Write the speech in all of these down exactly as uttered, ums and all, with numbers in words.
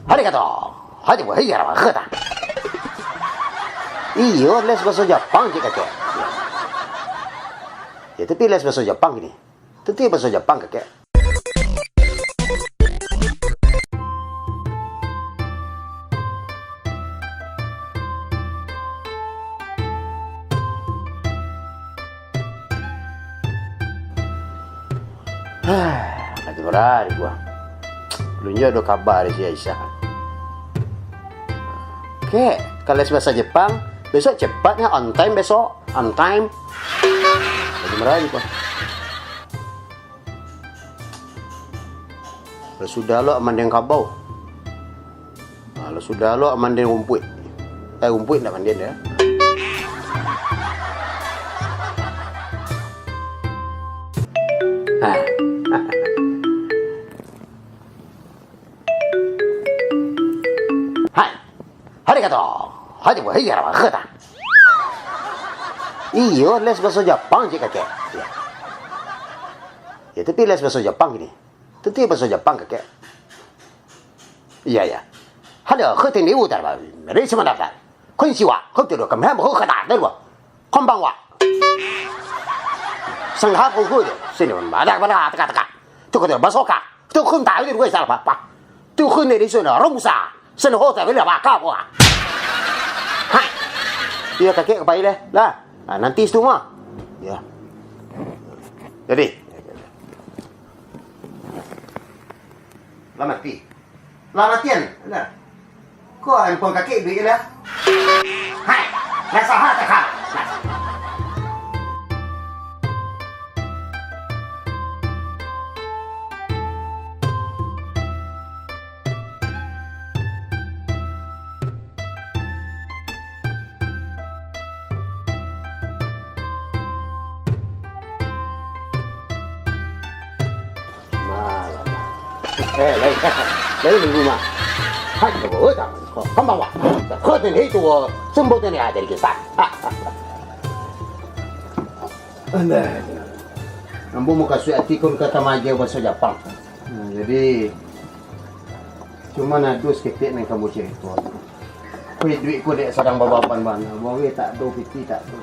Arigato. Hadi wa hiya wa kata. Iyo, les baso Japang cik kakek. Ya, tapi les baso Japang gini. Tentu baso Japang kakek. Hah, nanti barari gua. Belum juo ado kaba dari si Aisyah. Kek, kalau bahasa Jepang, besok cepatnya on time besok, on time. Jadi barari gua. Lah sudah lo mandiang kabau. Nah, lah sudah lo mandiang rumpuik. Eh, rumpuik ndak mandiang dia. Ha. Hai. Arigato. Hadi wa hiya wa kata. Iyo, les baso Japang cik kakek. Ya. Ya, tapi les baso Japang gini. Tentu baso Japang kakek. Iya, iya. Halo, kuten di utar ba. Meri semandatar. Konnichiwa. Kuten do kami hamba kata dari ba. Konbanwa. Sanggah kungku tu. Sini, badak, badak, teka, teka. Tu kuten basoka. Tu kun tahu ni gue salah apa. Tu kun ni di sana romusa. Sana hotel bila baka apa. Hai. Iya, kakek kepai deh. Lah. Nah, nanti situ mah. Ya. Jadi. Lah mati. Lah matian. Nah. Ko handphone kakek duit lah. Hai. Lah saha takah. Nah. Malam. Eh, lain. Lain minggu mah. Hai, coba, oh, tak. Kau, kau bawa. Kau tadi itu, oh, sembuh tadi ada di kisah. Alah. Ambo mukasuik ati kun ka tamaja baso Japang. Nah, jadi, cuman ado saketek nan ka ambo carito. Kue duit ko dek sadang bababan bana. Buang duit tak ado, piti tak ado.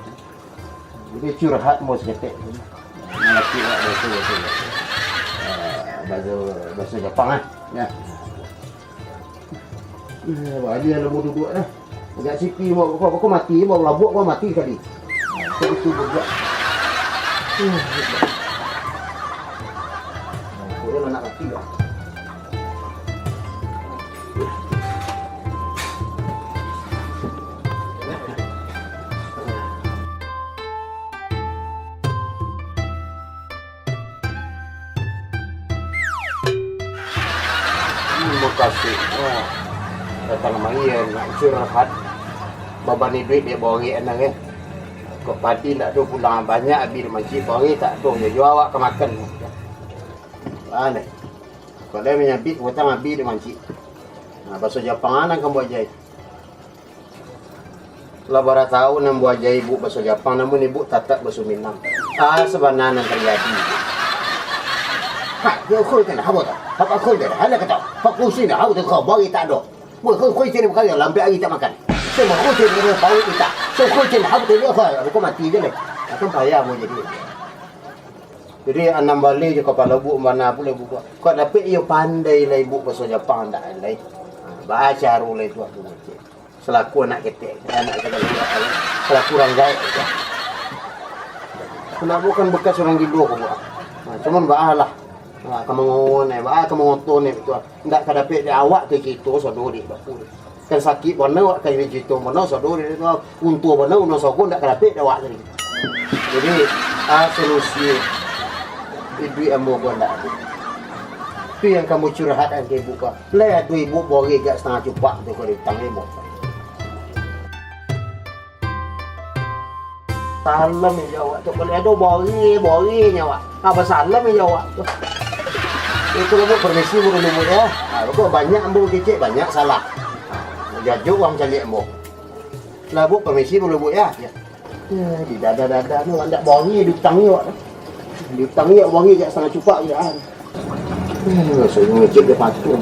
Jadi curhat ambo saketek. Malaki awak baso, baso, baso. Ah, baso, baso Japang lah. Ya. Eh, baliak lah mau duduk dah. Agak sipi mau kau, kau mati, mau labuak kau mati sekali. Kau itu berbuat. Eh, kau nak mati lah. Mukasuik, wah, datang mari, eh, nak curhat. Babani duit dek borek anak, eh. Kok padi ndak ado pulang banyak, abih di mancik borek tak ado, yo, yo awak ka makan. Aneh. Kok dah manyabik, hutang abih di mancik. Nah, baso Japang anak kan buat jahit. Lah bara taun ambo ajai ibuk baso Japang, namun ibuk tatap baso Minang. Ah, sabana nan tarjadi. Pak, yo kau kan habo tak? Apa kau kan? Hana kata. Pak kusin dah habo tak kau bagi tak do. Buat kau kau sini bukan lambat hari tak makan. Semua kau sini kena tahu kita. So kau sini habo tak dia kau, kau mati je lah. Akan payah mau jadi. Jadi anam baleh je kapalo buk, mana pula buk. Kau dapik iyo pandai lah ibuk baso Japang tak lai. Baca haru lah itu aku baca. Selaku anak ketek, anak ketek, selaku urang gaek. Anak bukan bekas urang gilo ko, Bang. Nah, cuman baa lah. Nah, ka mangon, eh, baa ka mangoto ni, betul. Ndak ka dapek di awak tu cerito, sodo di bapu. Kan sakik bana awak ka ini cerito, bana sodo di tu, untua bana, untua sogo, ndak ka dapek di awak tadi. Jadi, ah, solusi, duit ambo ko ndak ado. Tu yang kamu curhat kan ka ibu ko. Lai ado ibu boreh gak satangah cupak tu ko di utang ibu. Salam jo awak tu, kalau ado boreh, boreh nyo awak. Apa salam jo awak tu. Itu lah, Bu, permisi, Bu, dulu, Bu, ya. Ha, kok banyak ambo kecek, banyak salah. Ha, jajuk wang caliak ambo. Lah, Bu, permisi, Bu, dulu, Bu, ya. Ya. Ya, di dada-dada ni, ndak boreh, diutangi awak tu. Diutangi awak boreh, jak satangah cupak je, ah. Hmm, rasonyo ngecek dia patung.